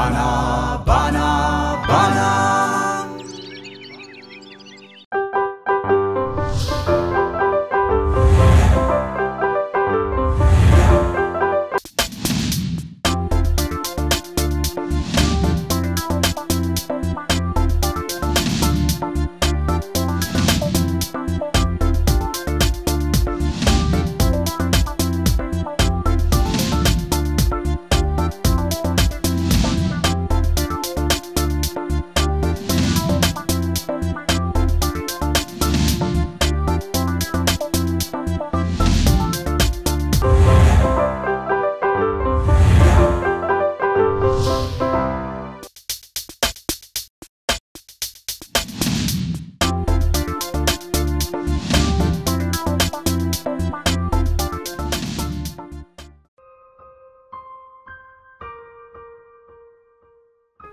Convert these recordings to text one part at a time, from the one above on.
ባና ባና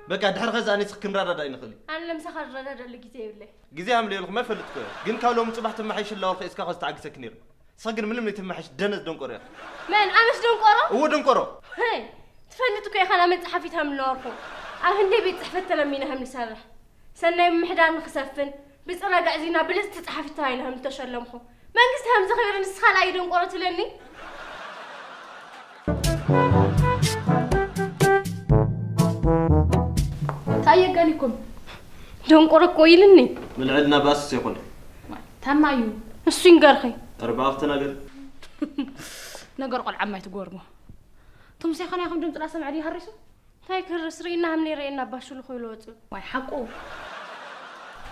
በቃ ድሕሪ ኸዚ ኣነ ንስኺ ክንረዳዳእ ኣይንኽእል እዩ። ኣነ ለምሳኻ ዝረዳደሉ ግዜ የብለይ። ግዜ ኣምልየልኩም ኣይፈልጥኩ እየ። ግን ካብ ሎሚ ጽባሕ ትመሓይሽ ኣለዋ ኢልካ እስካ ኸዚ ተዓጊሰኪ ነይሩ። ንስኺ ግን ምንም ዘይትመሓይሽ ደነዝ ደንቆሮ ኢኺ። መን ኣነስ ደንቆሮ? እዎ ደንቆሮ። ሄይ ትፈልጥ እኮ ኢኻ ናመን ጸሓፊት ሃም ነበርኩ። ኣብ ህንደይ ቤት ጽሕፈት ተለሚነ ሃም ዝሰርሕ። ሰናይ ምምሕዳር ንኽሰፍን ብጽረ ግዕዝይና ብልጽቲ ጸሓፊት ተባሂለ ሃም ዝተሸለምኹ። መንግስቲ ሃም ዘኽብር ንስኻ ለኣይ ደንቆሮ ትለኒ? እንታይ የጋኒኩም? ደንቆሮ እኮ ኢልኒ። ምልዕልና ባስስ ይኹን። ታማ እዩ። እሱ ይንገርኸይ። ኣርባዕተ ነገር። ነገር ቆልዓ ማይ ትጎርሞ። ትምሴ ኸና ይኹም ድምፅና ሰምዐ ድዩ ሃሪሱ? እንታይ ክርስ ርኢና ሃም ነይረ ኢና ባሽሉ ኮይሉ ወፁ። ዋይ ሓቁ።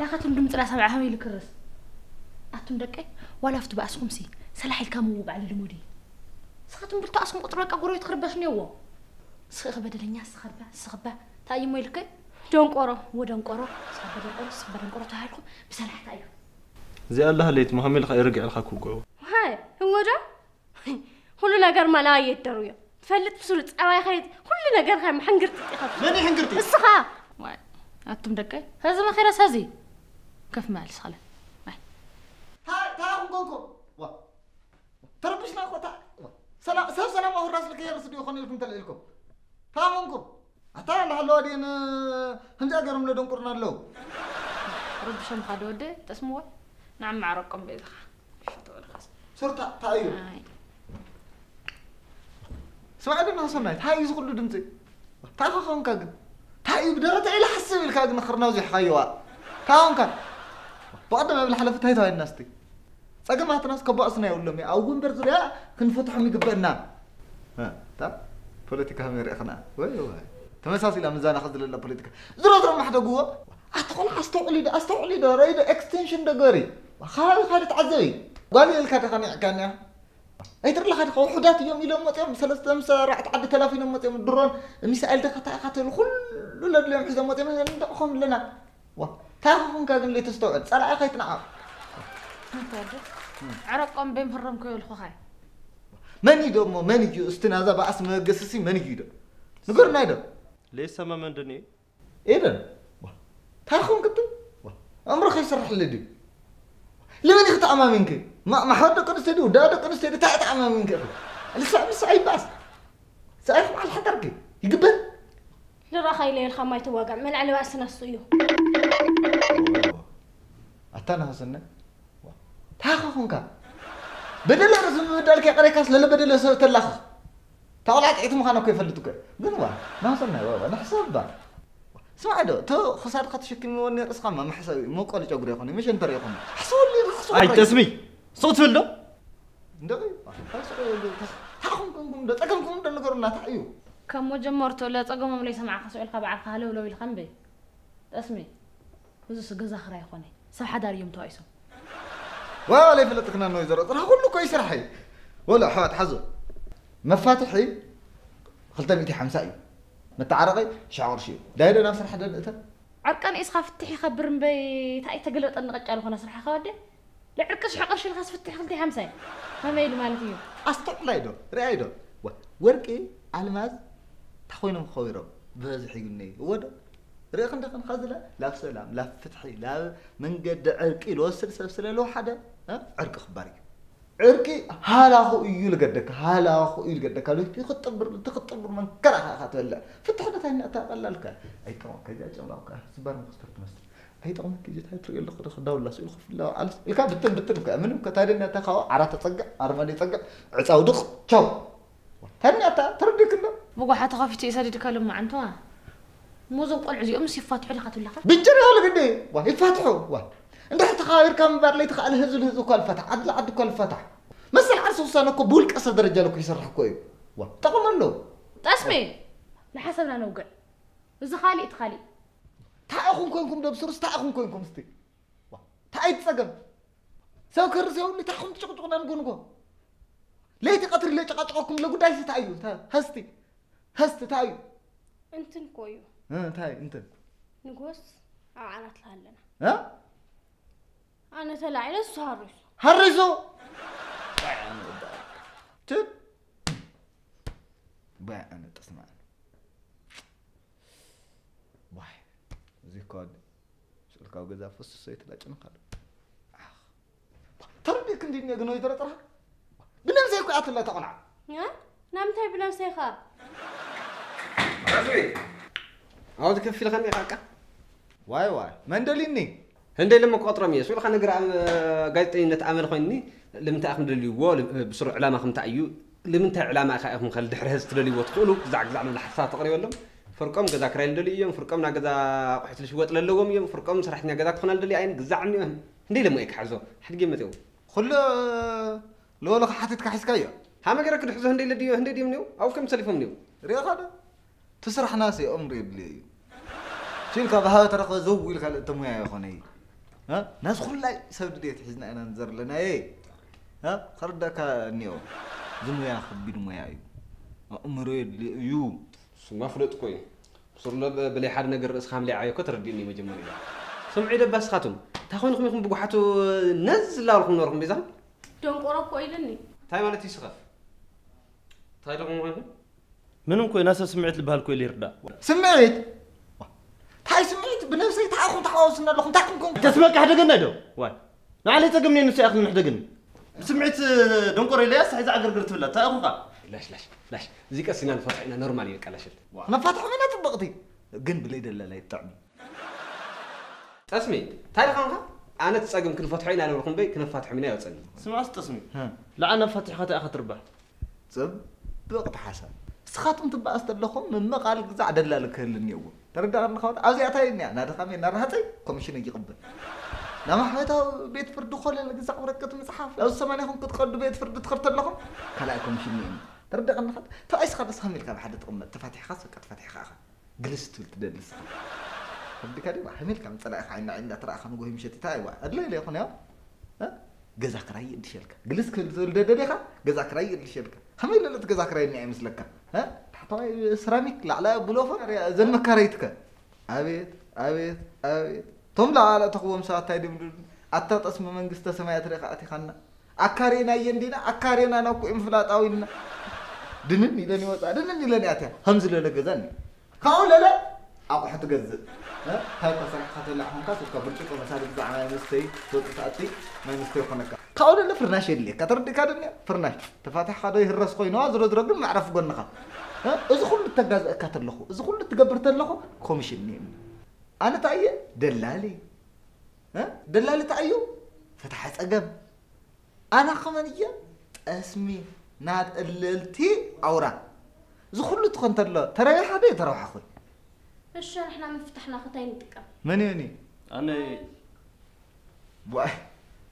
ያኸትም ድምፅና ሰምዐ ሃም ኢሉ ክርስ። ኣቱም ደቀይ ዋላ ኣብቲ ባእስኹም ሲ ሰላሕ ኢልካ ምውጋዕ ልልሙድ እዩ። ስኻትም ብልቶ ኣስኩም ቁፅሪ በቃ ጎረቤት ክርበሽ እኒአዎ። ስኺ በደለኛ ስኸባ ስኸባ እንታይ እዩ ሞ ኢልከ? ደንቆሮ። ወደንቆሮ ስኸባ ደንቆሮ ስኸባ ደንቆሮ ተባሂልኩም ብሰላሕታ እዩ። እዚኣ ኣላ ሃለይት መሃመል ኸኣ ይርግዕ ኢልካ ክውግዑ። ሃይ እወ ዶ? ኩሉ ነገር ማላ የደሩ እዮም። ትፈልጥ ብስሩ ጸባይ ኸይት ኩሉ ነገር ኸም ሕንግርቲ ኢኻ። መን እዩ ሕንግርቲ? እስኻ። ዋይ ኣቱም ደቀይ ኸዚ መኺረስ ኸዚ ከፍ ማለት ኸለ። ዋይ። ታ ታ ኹንኮንኮ። ዋ። ተረብሽና እኮ ታ ዋ። ሰላም ሰብ ሰላም ኣውራስ ልከየርስ ድዩ ኾነ ኢልኩም ተልዒልኩም። ታ ኹንኩም። ኣታ እንዳሃለዋ ድየን ከምዚኣ ገይሮም ለደንቁርና ኣለዉ። ረብሾም ኻደ ወደ ጠስምዋ ንዓም ማዕረቆም በይዛኻ። ሱርታ ታይ እዩ? ኣይ። ስማዕ ድማ ሰናይ ታይ እዩ ዝኹሉ ድምፂ? ታይ ኾንካ ግን? ታይ እዩ ብደረተ ኢለ ሓስብ ኢልካ ግን ኽርናው ዚሕኻዮዋ? ታይ ኾንካ? ብቐደም ኣብ ሓለፈ ታይ ተባሂልና እስቲ? ጸገማትናስ ከባእስና የብሎም እዩ። ኣብ ወንበር ዙርያ ክንፈትሖም ይግበእና። እ፣ እታ ፖለቲካ ከመይ ርኢኽና? ወይ፣ ወይ። ተመሳሲላ ምዛና ከዚ ዘላ ፖለቲካ። ዝሮ ዝሮ ማሕደግዎ። ኣቲ ቆልዓ ኣስተውዕሊ ዶ፣ ኣስተውዕሊ ዶ፣ ረኢ ዶ፣ ኤክስቴንሽን ዶ ገሪ። ከባቢ ካደ ተዓዘቢ። ጓል ኢልካ ዲኻ ኒዕካኒ? ኣይትርለኻ ዲኻ? ውሑዳት እዮም ኢሎም መፅኦም፣ ሰለስተ ምስ ኣርባዕተ ዓዲ ተላፊኖም መፅኦም፣ ድሮን ሚሳኤል ተኸታኢኻ ትብል፣ ኩሉ ለድልዮም ሒዞም መፅኦም፣ ንደቕኾም ኣለና። ዋ፣ እንታይ ኾንካ ግን ለይተስተውዕል? ጸላኢ ከይትንዓቕ። እንታይ ዶ? ዕረቆም በይምህሮም ከይበልኹኻ። መን እዩ ዶ እሞ? መን እዩ? እስቲ ናዛ ባእሲ መበገሲ ሲ መን እዩ ዶ? ንገሩና ዶ? ለይሰማ መንድን እዩ? ኤደን፣ ዋ፣ እንታይ ኾንክ እቲ? ዋ፣ ኣእምሮ ከይሰርሕልህ ድዩ? ልመን ኢኺ ተኣማሚንኪ? ማ-፣ ማሕበር ደቂ ኣንስትዮ ድዩ? ውዳበ ደቂ ኣንስትዮ ድዩ? እንታይ ተኣማሚንኪ ኢኺ? ልሳ-፣ ልሳ ኣይባስ። ሰኣይኹም ዓል ሓዳርኪ ይግበር። ልራኻ ኢለ ኢልካ ማይ ትዋጋዕ፣ መልዓሊ ባእስና እሱ እዩ። ኣታ ናሃሰናይ፣ ታኻ ኾንካ። በደለ ርእሲ ምብዳልካ የቐረይካስ ለለ በደለ ሰብ ተላኽኽ። እታ ቆልዓ ጥዕይቲ ምዃና እኮ ይፈልጥ እኮ። ግን ዋ፣ ናሃሰናይ፣ ዋ፣ ዋ፣ ንሕሰብ እባ። ስማዕ ዶ፣ እቶ ክሳድካ ተሸኪምዎ ነይሩ እስኻ እማ መሕሰቢ፣ መውቀሊ ጨጉሪ ይኹን፣ መሸንተር ይኹን። ሕሰበሉ ኢልካ ክስቆ ኣይ፣ ጠስሚ፣ ሱቕ ትብል ዶ? እንደ፣ ታኹም ኮንኩም ዶ፣ ጸገምኩም ዶ ንገሩና፣ እንታይ እዩ? ከም መጀመርቶ ለጸገሞም ለይሰማዕካ ስቕ ኢልካ ባዕልኻ ሃለውለው ኢልካ እምበይ። ጠስሚ፣ እዙስ ገዛ ክራይ ኣይኮነ፣ ሰብ ሓዳር እዮም ተባኢሶም። ዋ፣ ለይፈለጥክና ነው ይዘሮ፣ ጥራሕ ኩሉ እኮ ይስራሕ እዩ። ወላ ኣሕዋት ሓዙ። መፋትሒ ክልተ ሚእቲ ሓምሳ እዩ። መተዓረቂ ሽሕ ቅርሺ እዩ። ዳይዶ ናብ ስራሕ ዶ ንእተን? ዕርቃን ኢስኻ ፍትሕ ይኸብር እምበይ፣ እንታይ ተገልበጠኒ ቀጫ ዝኾነ ስራሕኻ ወደ? ልዕርቂ ሽሕ ቅርሺ ኢልካስ ፍትሕ ክልተ ሓምሳ እዩ። ከመይ ኢሉ ማለት እዩ? ኣስተውዕላይ ዶ? ርኣይ ዶ? ወ-፣ ወርቂ፣ ኣልማዝ፣ እንታይ ኮይኖም ክኸቢሮም? ብበዝሒ ይግነዩ። እወ ዶ? ርኢኽ እንደ ኸንኻ ዝለ፣ ላብ ሰላም፣ ላብ ፍትሒ፣ ላብ መንገዲ ዕርቂ ልወስድ ሰብ ስለ ለወሓደ፣ እ? ዕርቂ ክባር እዩ። ዕርቂ ሃላኹ እዩ ልገደካ፣ ሃላኹ እዩ ልገደካ። ለይቲ ክትጥብር፣ እቲ ክትጥብር መንከራኻ ኢኻ ትበልዕ። ፍትሕ ዶ እንታይ እናእታ ቀላልካ? ኣይጠቕመካ፣ እዚኣ ጨምላቕካ፣ ስባር መኽስተር ትመስል። ኣይጠቕመካ፣ እዚ እንታይ ትርእዮ ኣለኹ፣ ዶ ክዳውላ ስኢሉ ክፍላ፣ ዓለስ ኢልካ ብትን ብትን ከ፣ ምንም ከ፣ ታዲያ እናእታ ካብኡ ዓራት ተጸግዕ፣ ኣርማድዮ ጸግዕ፣ ዕጻ ውድቕ፣ ቻው። ታዲያ እናእታ ተረዲእክ ኣሎ? ብጓሓ ተኸፊቱ እዩ ሰዲድካ ሎማዓንተዋ። እሞ እዞም ቆልዑ እዚኦም ምስ ይፋትሑ ዲኻ ትብለኻ? ብጭር ያለ ግዲ፣ ዋ፣ ይፋትሑ፣ ዋ። እንድሕር ተኸባቢርካ ምንባር ለይቲ ከኣ ልህዝቢ ልህዝቢ እኳ ልፈታሕ፣ ዓዲ ልዓዲ እኳ ልፈታሕ። መሰል ዓርሲ ውሳነ እኮ ብውልቀ ሰብ ደረጃ እኮ ይሰርሕ እኮ እዩ። ዋ፣ ጠቕሚ ኣለዎ። ጠስሚ፣ ንሓሳብና ነውግዕ። እዚ ካሊእ፣ እቲ ካሊእ። እንታይ ኢኹም ኮንኩም ደብስሩስ፣ እንታይ ኢኹም ኮንኩም እስቲ? ዋ፣ እንታይ እዩ እቲ ጸገም? ሰብ ክርስ የብሉ፣ እንታይ ኢኹም ትጭቕጭቑና ንጎ ንጎ? ለይቲ ቀትሪ ለጨቃጨቐኩም ለጉዳይሲ እንታይ እዩ? ተ-፣ ሀስቲ፣ ሀስቲ እንታይ እዩ? እንትን እኮ እዩ። እ፣ እንታይ እንትን? ንጎስ ኣብ ዓራት ኣለና። እ? ኣነ ተላዒለ እሱ ሃሪሱ። ሃሪሱ? ባይ ኣነ ወዳእካ። ትብ። ባይ ኣነ ጥስማዕ። ዋይ፣ እዚ እኮ ስእልካዊ ገዛ ፍስሶ ይትላጭንካ ኣሎ። ኣኽ። ተረዲእክ እንዲ እኒኦ ግን ወይ ተረጥርካ? ብነብሰይ እኮ እያ ትላ እታ ቆልዓ። እ? ናምንታይ ብነብሰይኻ? ኣዝቢ፣ ኣብኡ ትከፊልካኒ ኢኻ በቃ። ዋይ ዋይ፣ መን ደልዩኒ? ህንደይ ለሞ ክቆጥሮም እየ። ስኡልካ ነገር ኣብ ጋዜጠኝነት ኣመል ኮይንኒ፣ ልምንታይ ኢኹም ደልይዎ? ል-፣ ብስሩ ዕላማኹም እንታይ እዩ? ልምንታይ ዕላማ ኢኻ ኢኹም ከ ልድሕሪ ህዝቢ ትደልይዎ ትኽእሉ? ግዛዕ ግዛዕ ንብል ሓሳብ ተቕርበሎም። ፍርቆም ገዛ ክራይ ልደልዩ እዮም፣ ፍርቆም ና ገዛ ኣቑሑት ልሽወጥ ለለዎም እዮም፣ ፍርቆም ሰራሕተኛ ገዛ ክኾና ልደልዩ ኣየን ግዛዕ እኒኦ። ህንደይ ለሞ እየ ክሓዞ። ሓድጌ መፅኡ። ኩሉ ለወለ ሓቲትካ ሒዝካዮ? ሃመ ገረ ክድሕዞ ህንደይ ለድዮ፣ ህንደይ ድዮም እኒኦ? ኣብኡ ከም ሰሊፎም እኒኦ። ርኢኻ ዶ? እቲ ስራሕናስ እየ እምሪ የድልዮ እዩ። ሲ ኢልካ ብሃወ ተረኽበ ዘው ኢልካ ልእተ ሙያ ይኾነ እዩ። እ? ናዚ ኩላይ ሰብ ድሌት ሒዝና ኢና ንዘር ኣለና እየ። እ? ክርዳእካ እኒኦ። እዚ ሙያ ከቢድ ሙያ እዩ። ኣእምሮ የድልዮ እዩ። እሱማ ፍለጥ እኮ እዩ። ብስሩ ለ-፣ በ-፣ በለይ ሓደ ነገር ርእስኻ ምሊዓዮ እኮ ተረዲኡኒ መጀመርያ። ስምዑ ደባ ንስኻትኩም። እንታይ ኮይንኩም ኢኹም ብጓሓቱ ነዝ ዝላበልኩም ነበርኩም ቤዛኹም? ደንቆሮ እኮ ኢሉኒ። እንታይ ማለት እዩ ስኸፍ? እንታይ ደኹም ኮይንኩም? ምንም ኮይና ሰብ ስምዒት ዝበሃል እኮ የለ ይርዳእ። ስምዒት? እንታይ ስምዒት? ብነብሰይ እንታይ ኢኹም ተሓዋውስና ኣለኹም? እንታይ ኢኹም ኮንኩም? ተስመካ ሕደገና ዶ? ዋይ። ንዓለይ ጸገም ነይ ንሱ ኢኻ ንሕደገኒ። ብስምዒት ደንቆሮ ኢለያስ ሒዛ ዕግርግር ትብላ። እንታይ ኢኹም ከ? ላሽ፣ ላሽ፣ ላሽ። እዚ ቀስ ኢና ንፈትሖ ኢና፣ ኖርማል እዩ፣ በቃ ላሽ። ነፋትሖም ኢና ጽብቕቲ። ግን ብለይ ደላላ ይጥዕም። ጠስሚ፣ እንታይ ኢልካ ኢኻ? ኣነ እቲ ጸገም ክንፈትሖ ኢና ነበርኩ እምበይ፣ ክነፋትሖም ኢና ይወጸኒ። ስማዕስ ጠስሚ፣ ሀ። ለዓና ፋቲሕኻ እንታይ ኢኻ ትርባሕ? ጽብቕቲ ሓሳብ። ንስኻትኩም ትበኣስ ተለኹም፣ ምምቓል ግዛዕ ደላሊ ክህሉ እኒአዎ። ተረዳእካ ኣለኻ? ኣብዚኣ እንታይ እኒኣ? ናድኻመይ፣ ናራሃፀይ ኮሚሽን ይቕበል። ናብ ማሕበታዊ ቤት ፍርዲ ኮለል ግዛዕ ወረቀት ምጽሓፍ። ኣብዚ ሰማንያኹም ክትቀዱ ቤት ፍርዲ ትኸድ ተለኹም፣ ካልኣይ ኮሚሽን እኒአኒ። ተረዳእካ ኣለኻ? ተባኢስኻ ደስ ከሚልካ ብሓደ ትቕመጥ። ተፋቲሕኻስ በቃ ተፋቲሕኻ ኢኻ። ግልስ ትብል ትደሊ ንስኻ። ከብድካ ድዩ? ከመይ ኢልካ ምጸላእካ ዓይኒ ንዓይኒ እንዳተራእኻ ንጎሂ ምሸት እንታይ ኣይዋ። ኣድላይ ኢለ ይኹን ያው። እ? ገዛ ክራይ ይእድሸልካ። ግልስ ክብል ትብል ደደሊኻ? ገዛ ክራይ ይእድሸልካ። ከመይ ኢለ እቲ ገዛ ክራይ እኒኣ ይመስለካ? እ? ታሕተዋይ ስራሚክ፣ ላዕላይ ብሎፎ፣ ዘን መካረይትከ? ኣቤት፣ ኣቤት፣ ኣቤት። ቶም ለዓለ ተኽዎም ሰባት እንታይ ድምድም? ኣታ ጠስሚ መንግስተ ሰማያት ርኢኻ ኣቲኻና። ኣካሬና እየ እንዲና፣ ኣካሬና ናብ ኩዒ ምፍላጥ ኣዊልና። ድንን ኢለን ይወፃ፣ ድንን ኢለን ይኣትያ። ከምዚ ለለ ገዛ እኒኦ። ካብኡ ለለ ኣቑሑ ትገዝእ። እ? እንታይ እኳ ሰሪሕካ ትበልዕ ኮንካ፣ ስልካ ብርጭቆ መሳሊ ግዛዕ ማይ መስተይ፣ ትወፅእ ትኣቲ፣ ማይ መስተይ ይኾነካ። ካብኡ ለለ ፍርናሽ የድልየካ። ተረዲእካ ዶ እኒኦ? ፍርናሽ። ተፋቲሕካ ዶ ይህረስ ኮይንዋ፣ ዝሮ ዝሮ ግን መዕረፊ ጎንኻ። እ? እዚ ኩሉ እተጋዝአካ ተለኹ፣ እዚ ኩሉ ትገብር ተለኹ፣ ኮሚሽን እኒአኒ። ኣነ እንታይ እየ? ደላሊ። እ? ደላሊ እንታይ እዩ? ፈታሒ ጸገም። ኣነ ከመን እየ? ጠስሚ፣ ናጠለልቲ ኣውራ። እዚ ኩሉ ትኾን ተሎ፣ ተረቢሓ ዶ ተረብሓኹ? እሺ፣ ንሕና ምፍታሕና ከ እንታይ ንጥቀም? መን እዩ እኒ? ኣነ ዋይ፣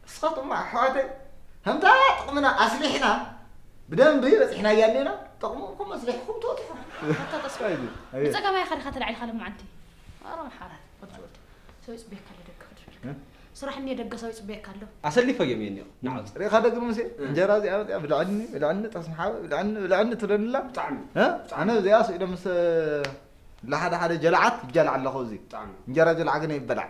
ንስኻትኩም ኣሕዋተይ፣ ከምታ ጥቕምና ኣስሊሕና፣ ብደንቢ በፂሕናያ እኒና፣ ጥቕምኩም ኣስሊሕኩም ትወጥሑ። ኣታ ተስፋ፣ እንታይ እዩ? ኣቤት። ብጸጋማይ ኢኻ ዲኻ ተላዒልካ ሎማዓንቲ? ኣረ፣ ሓራት፣ ወዲ ወዲ። ሰው ይጽበየካ ኣሎ ደገ ክትብል። እ? ስራሕ እኒኦ ደገ ሰው ይጽበየካ ኣሎ። ኣሰሊፈ እዮም እኒኦ። ንዓውፅ። ርኢኻ ዶ ግርምሴ? እ። እንጀራ እዚኣ መፂኣ ብልዕኒ፣ ብልዕኒ፣ ጠስሚ ሓወ፣ ብልዕኒ፣ ብልዕኒ ትብለኒ ኣላ። ብጣዕሚ። እ? ብጣዕሚ። ኣነ እዚኣ ስኢለ ምስ ለሓደ ሓደ ጀላዓት ይጃላዕ ኣለኹ እዚ። ብጣዕሚ። እንጀራ ጀላዕ ግን ኣይበላዕ።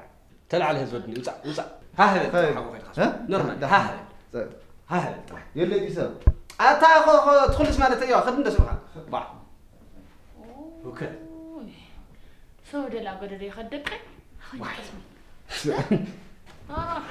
ተላዓለ ህዝቢ ኣዱንያ፣ ውፃእ፣ ውፃእ። ሃህ በል፣ ኸይ-፣ ሓቦ ከይድካ። እ? ኖርማል፣ ዳ-፣ ሃህ በል። ጸ-፣ ሃህ በል ጥራሕ። የለ ዲሰ? ኣታ ኸ-፣ ኸ-፣ ትኹልስ ማለት እዩ፣ ኸድ እንደሱ ኢኻ። ባዕ። ኦይ። ሰው ደላ ገደደ ይኸደቀ። ዋይ። ኸይጠስሚ። ስ-፣ ኣሃ።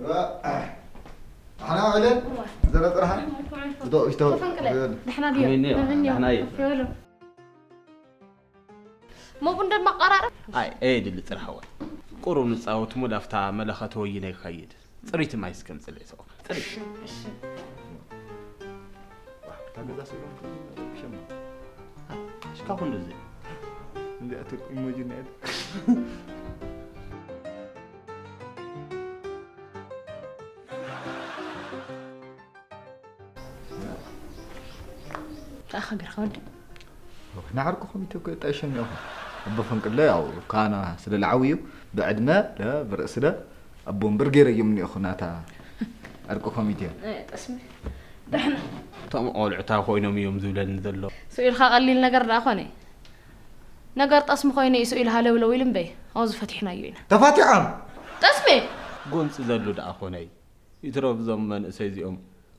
ኣሕና ውዕለ ዘረጥርሃ እቶ እሽቶ ተፈንቅለ። ደሕና ድዮ? ከመይ እኒኦ? ደሕና እየ። ይበሉ። መቡን ደማ ኣቐራርብ። ኣይ፣ ኣየድሊ ጽርሃወ። ቁሩብ ንጻወት እሞ ዳፍታ መለኸት ወይነ ይኸይድ። ጽሪት ማይ እስከምጽልእ ሰው። ጽሪት። እሺ። ዋህ፣ እታ ገዛ ስእሎም ክሸማ። ኣይ፣ ሽካ ኩሉ እዚ። እንዲኣ ትርቁ ኢሞጂ ናይ ከኣ ከቢርካ ወዲ። ንዓርኩ ኮሚቴ እኮ የጣይሸኒ ኢኹም። ኣቦ ፈንቅለ ያው ካና ስለ ለዓብዩ ብዕድመ ለ ብርእሲ ደ ኣቦ እምበር ገይረዮም እኒኦኹ ናታ ዕርቂ ኮሚቴ። ኣይ፣ ጠስሚ። ደሕና። እቶም ቆልዑ እንታይ ኮይኖም እዮም ዝብለኒ ዘሎ። ስኢልካ ቀሊል ነገር ደኣ ኮነ። ነገር ጠስሚ ኮይነ እዩ ስኢል ሃለውለው ኢሉ እምበይ። ኣብዚ ፈቲሕናዮ ኢና። ተፋቲሖም? ጠስሚ! ጎንፂ ዘሉ ደኣ ኮነይ። ይትረፍ እዞም መንእሰይ እዚኦም።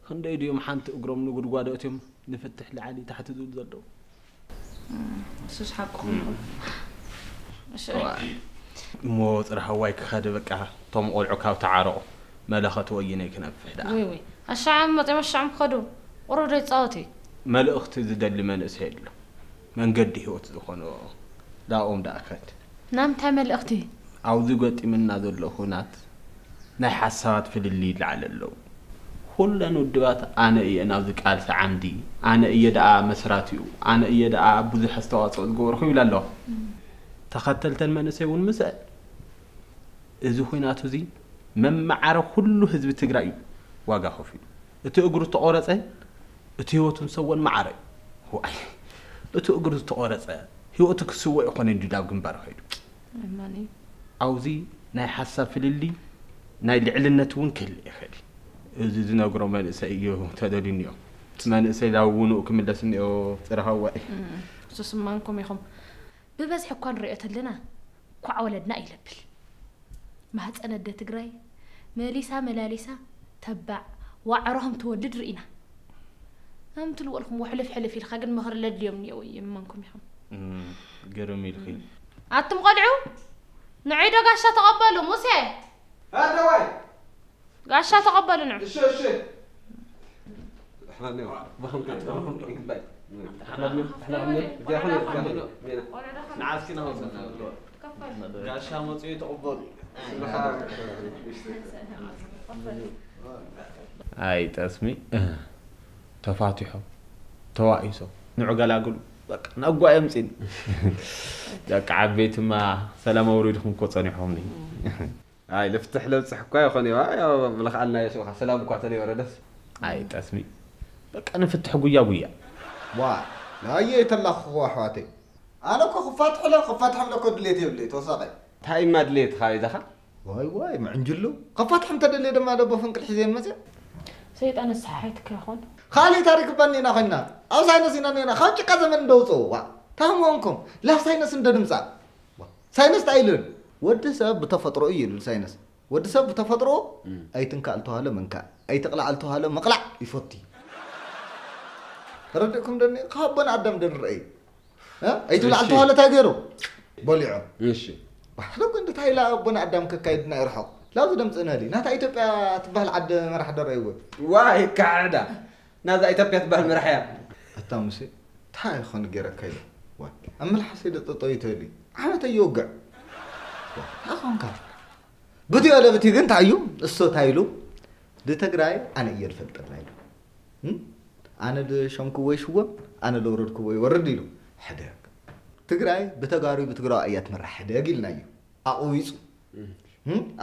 ክንደይ ድዮም ሓንቲ እግሮም ንጉድጓድ ኣእትዮም ንፍትሕ ላዕሊ ታሕቲ ዝብሉ ዘለዉ። እሱስ ሓቅኹም ኢኹም። እሺ። እሞ ጽርሃዋይ ክኸደ በቃ። እቶም ቆልዑ ካብ ተዓረቑ መለኸት ወይነይ ክነፍሕ ደኣ። ወይ ወይ። ኣሻዓም መጺኦም ኣሻዓም ክኸዱ። ቁሩብ ዶ ይጻወቱ እዩ። መልእኽቲ ዝደሊ መንእሰይ ኣሎ። መንገዲ ህይወት ዝኾኖ ዳኦም ደኣ ከድ። ናምንታይ መልእኽቲ? ኣብዚ ገጢምና ዘሎ ኩናት ናይ ሓሳባት ፍልልይ ይለዓል ኣለዉ። ኩለን ውድባት ኣነ እየ ናብዚ ቃልሲ ዓምዲ፣ ኣነ እየ ደኣ መስራቲኡ፣ ኣነ እየ ደኣ ብዙሕ ኣስተዋጽኦ ዝገበርኩ ይብላ ኣለዋ። ተኸተልተን መንእሰይ እውን ምስአን። እዚ ኹናት እዚ መመዓረ ኩሉ ህዝቢ ትግራይ እዩ ዋጋ ከፊሉ። እቲ እግሩ ዝተቖረጸ፣ እቲ ህይወቱ ዝሰወን መዓረ እዩ። ዋይ፣ እቲ እግሩ ዝተቖረጸ፣ ህይወቱ ክስወ ይኾነ እንዲ ናብ ግንባር ኸይዱ። እማን እዩ። ኣብዚ ናይ ሓሳብ ፍልልይ፣ ናይ ልዕልነት እውን ክህልእ ይኽእል እዩ። እዚ ዝነግሮ መንእሰይ እዩ ተደልዩኒ እዮም። እቲ መንእሰይ ናብ ውኑኡ ክምለስ እኒኦ ጽረ ሃዋይ። እም፣ እሱስ እማንኩም ኢኹም። ብበዝሒ እኳ ንሪኦ ተለና፣ ኳዕ ወለድና እዩ ለብል። ማህፀን ኣደ ትግራይ መሊሳ መላሊሳ ተባዕ ዋዕሮ ከም ትወልድ ርኢና። ከም ትልዎ ኢልኩም ወሕልፍ ሕልፍ ኢልካ ግን ምኽሪ ለድልዮም እኒአው የመንኩም ኢኹም። እም፣ ግርም ኢልኺ። ኣቱም ቆልዑ ንዒዶ ጋሻ ተቐበሉ። ሙሴ! ኣደዋይ! ጋሻ ተቐበሉ ንዑ። እሺ፣ እሺ። ንዓስኪ ናኸውሰና ጋሻ መፅኡ ተቐበሉ። ኣይ ጠስሚ ተፋቲሖም ተዋኢሶም ንዑ ገላግሉ በቃ ነጓ የምፅን ደቂ ዓበይትማ ሰላም ኣውሪድኩም እኮ ፀኒሖምኒ። ኣይ ልፍትሕ ለብፅሕ እኳ ይኾን እዋ ያው ምልኽኣልና የስብኻ ሰላም እኳ ተለይወረደስ። ኣይ ጠስሚ በቃ ንፍትሕ ጉያ ጉያ። ዋ ናየ የተላኽኹ ኣሕዋተይ ኣነ እኮ ክፋትሕለ ክፋትሖም ለኮ ድሌት የብለይ ተወሳኸ። እንታይ እማ ድሌትኻ ይዛኻ? ዋይ ዋይ ምዕንጅሉ ከፋትሖም ተደልየ ድማ ደቦ ፍንቅል ሒዘ መፅእ። ሰይጣን ንስሓ ሓይትካ ይኾን። ካልእ ታሪክ ባኒና ኮይና ኣብ ሳይነስ ኢና ነና ካብ ጭቃ ዘመን እንደውፅኡ ዋ ታሞንኩም ላብ ሳይነስ እንደ ድምፃ ሳይነስ እንታይ ኢሉን ወዲ ሰብ ብተፈጥሮ እዩ ይብል ሳይነስ ወዲ ሰብ ብተፈጥሮ ኣይትንካእ ልተዋለ ምንካእ ኣይትቕላዕ ልተዋለ ምቕላዕ ይፈቱ ተረዲእኩም ደኒ ካብ ኣቦና ኣዳም ደንረአይ ኣይትብላዕ ልተዋለ እንታይ ገይሩ በሊዖ እሺ ባሕሪ እኮ እንድታይ ኢላ ኣቦና ኣዳም ከካይድና ይርሕቕ ላብዚ ደምፅእነሊ ናታ ኢትዮጵያ ትበሃል ዓዲ መራሕ ደረእይዎ ዋይ ካዕዳ ናዛ ኢትዮጵያ ትበሃል መራሕ እያ ኣታ ሙሴ እንታይ ይኾን ገይረካ ኢሉ ኣብ መልሓሰይ ዶ ጠጠው ይትብል እዩ ዓመት ኣይወግዕ እንታይ ኾንካ ብትዮ ለብትዩ ግን እንታይ እዩ እሱ እንታይ ኢሉ ንትግራይ ኣነ እየ ዝፈልጠላ ኢሉ ኣነ ዝሸምክዎ ይሽወም ኣነ ዘውረድክዎ ይወርድ ኢሉ ሕደግ ትግራይ ብተጋሩ ብትግራዋ እያ ትምራሕ ሕደግ ኢልና እዩ ኣቑቢፁ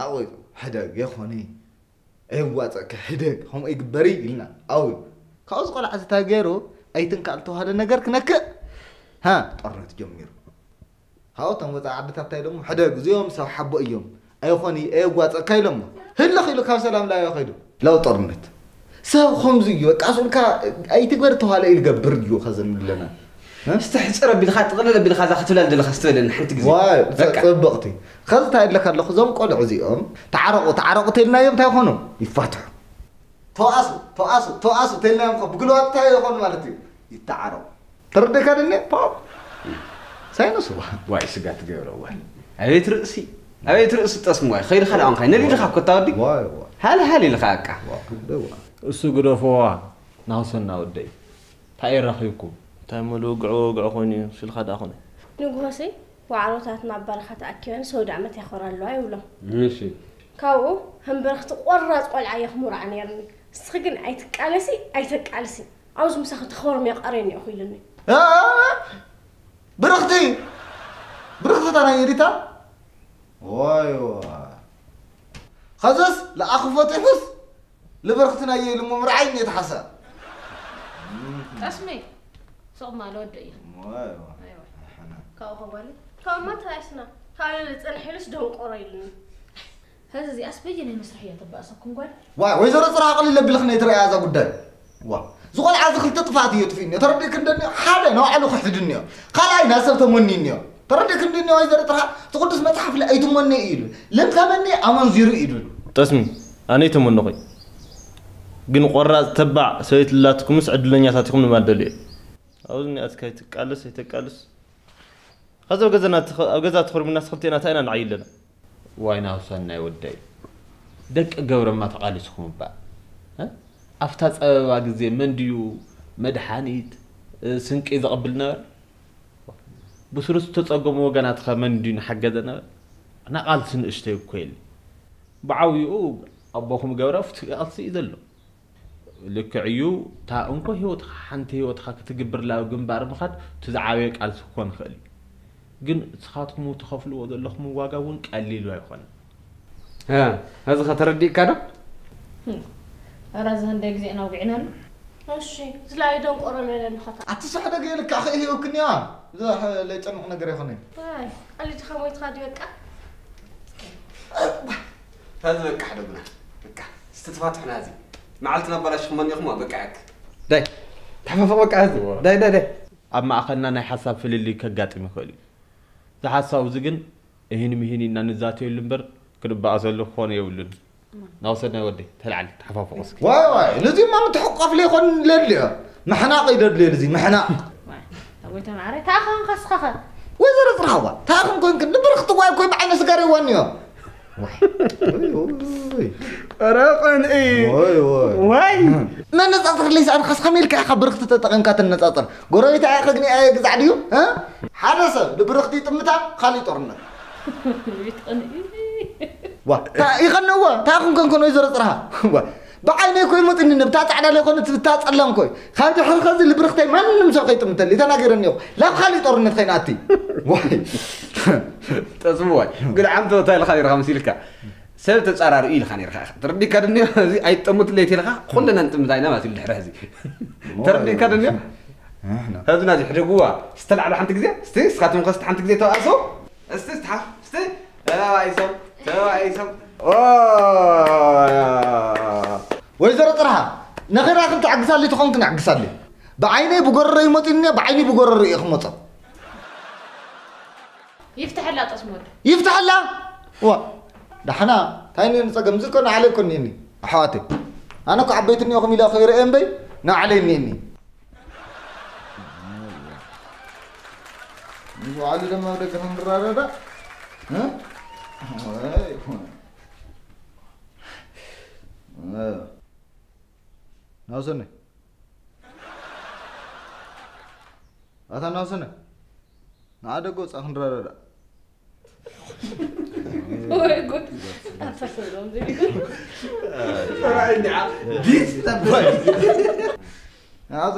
ኣቑቢፁ ሕደግ የኾነ ኣየዋፀእካ ሕደግ ከምኡ ይግበር ኢልና ኣው ካብዚ ቆልዓ ዝታ ገይሩ ኣይትንካእ ዝተባህለ ነገር ክነክእ ሃ ጦርነት ጀሚሩ ካብኡ እቶም ወፃኢ ዓድታት እንታይ ኢሎሞ ሕደግ እዚኦም ሰብ ሓቦ እዮም ኣይኾን ኣየዋፀእካ ኢሎሞ ህልኽ ኢሉ ካብ ሰላም ላዮ ከይዱ ላው ጦርነት ሰብ ከምዚ እዩ በቃ ስልካ ኣይትግበር ተባለ ኢልገብር እዩ ከዘንብለና እስቲ ሕፅር ኣቢልካ ጥቕልል ኣቢልካ እዛ ክትብላ ዘለካ ስትበለኒ ሓንቲ ግዜ ዋይ በቃ። ፅብቕቲ ከዚ እንታይ ኣለካ ኣለኹ እዞም ቆልዑ እዚኦም ተዓረቑ ተዓረቑ ተልናዮም እንታይ ይኾኑ ይፋትሑ ተዋኣሱ ተዋኣሱ ተዋኣሱ ተልናዮም ከ ብግልባጥ እንታይ ይኾኑ ማለት እዩ ይተዓረቑ ተረደካ ደኒ ፖፕ ሳይነሱ ዋይ ስጋ ትገብረ ዋል ኣቤት ርእሲ ኣበይ ትርእሱ ጠስምዋይ ኸይድኻ ደኣ እንካይ ነዲድኻ እኮ እታ ወዲ። ዋይ ዋይ ሃልሃል ኢልኻ ኣቃ። ዋይ ግደዋ። እሱ ግደፍዋ ናውሰና ወደይ። እንታይ ረኺብኩም? እንታይ ሙሉ ውግዕ ወግዕ ኮይኑ እዩ ስልካ ደኣ ኮነ። ንጉሆሰይ ዋዕሮታት ናብ በረኻ ተኣኪበን ሰውዲ ዓመት የኽብራ ኣለዋ ይብሎም። እሺ ካብኡ ከም በረኽቲ ቆራፅ ቆልዓ እየ ክምርዓ ነይርኒ። ንስኺ ግን ኣይትቃለሲ ኣይተቃልሲ። ኣብዚ ምሳኺ ተኸብሮም የቐርየኒ ኢኹ ኢሉኒ። እ፣ ብርኽቲ ብርኽቲ እታ ናይ ኤዲታ ዋይ ዋይ ኸዘስ ለኣኺ ፈቲሑስ ልብርኽቲ ናይ ኢሉ ምምርዓይ እኔ ተሓሳ ጠስመይ ስቕ ማለ ወደ እዩ ዋይ ዋይ ኣይዋ ኣሕና ካብኡ ከጓሊ ካብማ ተባይስና ካብ ልዕሊ ዝፀንሕ ኢሉስ ደንቆሮ ኢሉኒ። ሕዚ እዚኣስ በየናይ መስርሕ እያ ተባእሰኩም ጓል ዋይ ወይዘሮ ፅራ ኣቕሊል ለቢልኽ ናይ ትረኣያ እዛ ጉዳይ ዋ ዝቆልዓ እዚ ክልተ ጥፋት እዩ ጥፊእኒ ተረዲእክ እንደኒ ሓደ ንባዕሉ ክሕድኒ እዮ ካልኣይ ናብ ሰብ ተሞኒኒ እዮ ተረዲእክ እንደኒ ወይዘሮ ጥራ እቲ ቅዱስ መፅሓፍ ለ ኣይትሞኒ እዩ ኢሉ ለምታመኒ ኣመንዚሩ ኢሉ ጠስሚ ኣነ ይተመንኹ ግን ቆራፅ ተባዕ ሰበይቲ ላትኩምስ ዕድለኛታት ኢኹም ንባል ደልየ ኣብዚ ኒኣትካ ኣይትቃለስ ኣይተቃልስ ኸዚ ኣብ ገዛና ትኸ- ኣብ ገዛ ትኸርሙና ስኽልቴና እንታይ ኢና ንዓይ ኣለና ዋይ ናውሰናይ ወደይ ደቂ ገብረማ ተቓሊስኹም እባ እ? ኣብታ ፀበባ ግዜ መን ድዩ መድሓኒት እ፣ ስንቂ ዘቐብል ነበር ብስሩ ዝተፀገሙ ወገናትኸ መን ድዩ ንሓገዘ ነበር ንቓልሲ ንእሽተይ እኮ የለ ብዓብይኡ ኣቦኹም ገብረ ፍትሒ ቃልሲ እዩ ዘሎ ልክዕ እዩ እታ እንኮ ህይወትኻ ሓንቲ ህይወትኻ ክትግብር ላብ ግንባር ምኻድ እቲ ዝዓበየ ቃልሲ ክኾን ይኽእል እዩ ግን ንስኻትኩም ትኸፍልዎ ዘለኹም ዋጋ እውን ቀሊሉ ኣይኾነን እ፣ ሕዚ ኸተረዲእካ ዶ ኧረ እዚ ህንደ ግዜ እናውግዒናሉ እሺ ዝላይ ደንቆሮ ነለኒ ኸታ ኣቲ ሰሕደ ገይልካ ከይህብክንያ ለጨንቕ ነገር ይኾነ ዋይ ቀሊድኻ ሞይትኻ ድዩ በቃ ሕዚ በቃ ሕደጉና በቃ ስትትፋትሑና እዚ መዓልቲ ናባላሽኹም መኒኹም በቃ ያክ ዳይ ተሓፋፈቕ በቃ ሕዚ ዳይ ዳይ ዳይ ኣብ ማእኸልና ናይ ሓሳብ ፍልልይ ከጋጥም ይኽእል እዩ እዚ ሓሳብ እዚ ግን እሂን ምሂን ኢና ንዛተየሉ እምበር ክንበኣሰሉ ክኾነ የብሉን ናውሰናይ ወደይ ተልዓል ተሓፋፍቑ እስኪ ዋይ ዋይ ነዚማ ምትሕቋፍ ለይኮን ለድልዮ ምሕናቕ ይደድልዮ እዚ ምሕናቕ ኣጎይታ ማዕረ ተኣኸን ከስኸኸ ወይዘሮ ፅርሃዋ ተኣኽን ኮንክን ንብርኽቲ ዋይ ኮይ ብዓይነ ስጋር ይዋንዮ ኧረ ቅንኢ ወይ ወይ ወይ መነፃፅር ለይሰኣን ኻስ ከመይ ኢልካ ኢኻ ብርኽቲ ተጠቒምካ ትነፃፀር ጎረቤት ኣያ ከግኒ ኣየ ግዛዕ ድዩ እ? ሓደ ሰብ ንብርኽቲ ይጥምታ ካሊእ ጦርነት ቤት ቅንኢ ዋ ታ- ይኸነዋ ታኹም ከንከን ወይዘሮ ፅርሃ ዋ ብዓይነይ ኮይ መፂኒ ንብታ ፃዕዳ ለይኮነት ብታ ፀላም ኮይ ካብ ድሕሪ ኸዚ ልብርኽተይ ማንም ሰብ ከይጥምተል ተናገረኒ ኢኹ ላብ ካሊእ ጦርነት ከይንኣቲ ዋይ ጠስምዋይ ግን ዓምቶ እንታይ ኢልካ ነርካ መሲልካ ሰብ ተፃራሪ ኢልካ ነርካ ኢኻ ተረዲካ ድንዮ እዚ ኣይጠሙትለይ ተልካ ኩለና ንጥምታ ኢና ማለት ድሕሪ ሕዚ ተረዲካ ድንዮ ሕዚ ናዚ ሕደጉዋ ዝተላዕለ ሓንቲ ግዜ እስቲ እስካትኩም ከስቲ ሓንቲ ግዜ ተባእሶ እስቲ ዝተሓፍ እስቲ ተባኢሶም ተባኢሶም ወይዘሮ ጥርሃ ነኺራ ክንትዕግሳሊ ትኾንክን ኣዕግሳሊ ብዓይነይ ብጎረሮ ይመጢኒ ብዓይኒ ብጎረሮ እየ ክመፆ ይፍትሐላ ጠስሞዶ ይፍትሐላ ዋ ዳሕና እንታይ እኒኦ ንፀገም እዚ እኮ ንዓለይ እኮ እኒኒ ኣሕዋተይ ኣነ እኮ ዓበይቲ እኒኦኹም ኢለ ከይረአ እምበይ ንዓለይ እኒኒ ንባዕሉ ድማ ደገ ክንራረዳ እ? ወይ፣ ናውሰነ ኣታ ናውሰነ ንዓደ ጎፃ ክንረዳዳእ ወይ ጉድ ኣተሰሎም ዝብል ኣዛ